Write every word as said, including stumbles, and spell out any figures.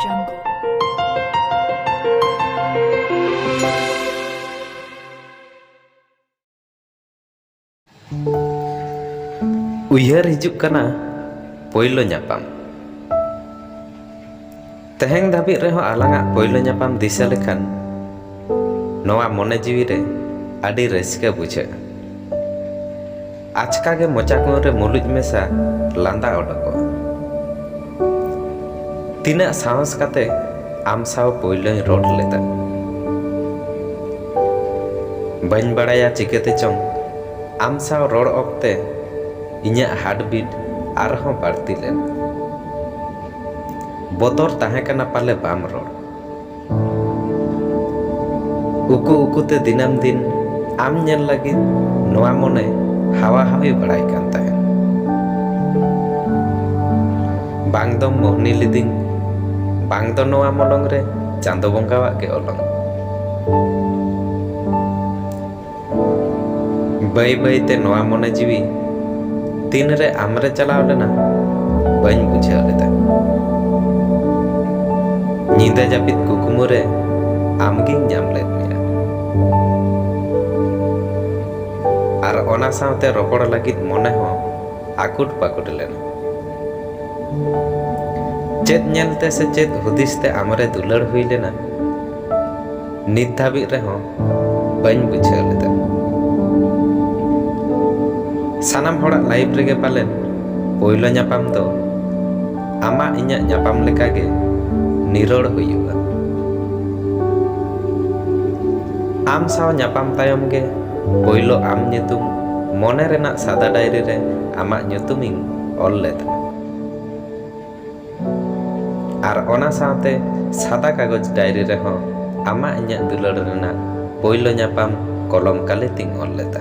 Jungle. ᱩᱭᱦᱟᱹᱨ ᱦᱤᱡᱩᱜ ᱠᱟᱱᱟ ᱯᱳᱭᱞᱳ ᱧᱟᱯᱟᱢ᱾ ᱛᱮᱦᱮᱧ ᱫᱷᱟᱹᱵᱤᱡ ᱨᱮᱦᱚᱸ ᱟᱞᱟᱝᱟᱜ ᱯᱳᱭᱞᱳ ᱧᱟᱯᱟᱢ ᱫᱤᱥᱟᱹ ᱞᱮᱠᱷᱟᱱ ᱱᱚᱣᱟ ᱢᱚᱱᱮ ᱡᱤᱣᱤ ᱨᱮ ᱟᱹᱰᱤ ᱨᱟᱹᱥᱠᱟᱹ ᱵᱩᱡᱷᱟᱹᱜᱼᱟ᱾ ᱟᱪᱠᱟ ᱜᱮ ᱢᱚᱪᱟ ᱠᱩᱱ ᱨᱮ ᱢᱩᱞᱩᱡ ᱢᱮᱥᱟ ᱞᱟᱸᱫᱟ ᱚᱰᱚᱠᱚᱜᱼᱟ᱾ ᱛᱤᱱᱟᱹᱜ ᱥᱟᱦᱚᱥ ᱠᱟᱛᱮ ᱟᱢ ᱥᱟᱶ ᱯᱳᱭᱞᱳᱧ ᱨᱚᱲ ᱞᱮᱫᱟ᱾ ᱵᱟᱹᱧ ᱵᱟᱲᱟᱭᱟ ᱪᱤᱠᱟᱹᱛᱮ ᱪᱚᱝ ᱟᱢ ᱥᱟᱶ ᱨᱚᱲ ᱚᱠᱛᱮ ᱤᱧᱟᱹᱜ heartbeat ᱟᱨᱦᱚᱸ ᱵᱟᱹᱲᱛᱤ ᱞᱮᱱᱟ᱾ ᱵᱚᱛᱚᱨ ᱛᱟᱦᱮᱸ ᱠᱟᱱᱟ ᱯᱟᱞᱮ ᱵᱟᱢ ᱨᱚᱲ᱾ ᱩᱠᱩ ᱩᱠᱩᱛᱮ ᱫᱤᱱᱟᱹᱢ ᱫᱤᱱ ᱟᱢ ᱧᱮᱞ ᱞᱟᱹᱜᱤᱫ ᱱᱚᱣᱟ ᱢᱚᱱᱮ ᱦᱟᱣᱟ ᱦᱟᱣᱤ ᱵᱟᱲᱟᱭ ᱠᱟᱱ ᱛᱟᱦᱮᱸᱱ᱾ ᱵᱟᱝ ᱫᱚᱢ ᱢᱳᱦᱱᱤ ᱞᱤᱫᱤᱧ, ᱵᱟᱝ ᱫᱚ ᱱᱚᱣᱟ ᱢᱚᱞᱚᱝ ᱨᱮ ᱪᱟᱸᱫᱚ ᱵᱚᱸᱜᱟᱣᱟᱜ ᱜᱮ ᱚᱞᱚᱝ᱾ ᱵᱟᱹᱭ ᱵᱟᱹᱭ ᱛᱮ ᱱᱚᱣᱟ ᱢᱚᱱᱮ ᱡᱤᱣᱤ ᱛᱤᱱᱨᱮ ᱟᱢᱨᱮ ᱪᱟᱞᱟᱣ ᱞᱮᱱᱟ, ᱵᱟᱹᱧ ᱵᱩᱡᱷᱟᱹᱣ ᱞᱮᱫᱟ᱾ ᱧᱤᱫᱟᱹ ᱡᱟᱹᱯᱤᱫ ᱠᱩᱠᱢᱩ ᱨᱮ ᱟᱢᱜᱤᱧ ᱧᱟᱢ ᱞᱮᱫ ᱢᱮᱭᱟ᱾ ᱟᱨ ᱚᱱᱟ ᱥᱟᱶᱛᱮ ᱨᱚᱯᱚᱲ ᱞᱟᱹᱜᱤᱫ ᱢᱚᱱᱮ ᱦᱚᱸ ᱟᱹᱠᱩᱴ ᱯᱟᱹᱠᱩᱴ ᱞᱮᱱᱟ᱾ ᱪᱮᱫ ᱧᱮᱞᱛᱮ ᱥᱮ ᱪᱮᱫ ᱦᱩᱫᱤᱥ ᱛᱮ ᱟᱢᱨᱮ ᱫᱩᱞᱟᱹᱲ ᱦᱩᱭ ᱞᱮᱱᱟ, ᱱᱤᱛ ᱫᱷᱟᱹᱵᱤᱡ ᱨᱮᱦᱚᱸ ᱵᱟᱹᱧ ᱵᱩᱡᱷᱟᱹᱣ ᱞᱮᱫᱟ᱾ ᱥᱟᱱᱟᱢ ᱦᱚᱲᱟᱜ life ᱨᱮᱜᱮ ᱯᱟᱞᱮᱱ ᱯᱳᱭᱞᱳ ᱧᱟᱯᱟᱢ ᱫᱚ ᱟᱢᱟᱜ ᱤᱧᱟᱹᱜ ᱧᱟᱯᱟᱢ ᱞᱮᱠᱟᱜᱮ ᱱᱤᱨᱚᱲ ᱦᱩᱭᱩᱜᱼᱟ᱾ ᱟᱢ ᱥᱟᱶ ᱧᱟᱯᱟᱢ ᱛᱟᱭᱚᱢ ᱜᱮ ᱯᱳᱭᱞᱳ ᱟᱢ ᱧᱩᱛᱩᱢ ᱢᱚᱱᱮ ᱨᱮᱱᱟᱜ ᱥᱟᱫᱟ diary ᱨᱮ ᱟᱢᱟᱜ ᱧᱩᱛᱩᱢᱤᱧ ᱚᱞ ᱞᱮᱫᱟ᱾ ᱟᱨ ᱚᱱᱟ ᱥᱟᱶᱛᱮ ᱥᱟᱫᱟ ᱠᱟᱜᱚᱡᱽ diary ᱨᱮᱦᱚᱸ ᱟᱢᱟᱜ ᱤᱧᱟᱹᱜ ᱫᱩᱞᱟᱹᱲ ᱨᱮᱱᱟᱜ ᱯᱳᱭᱞᱳ ᱧᱟᱯᱟᱢ ᱠᱚᱞᱚᱢ ᱠᱟᱞᱤ ᱛᱤᱧ ᱚᱞ ᱞᱮᱫᱟ᱾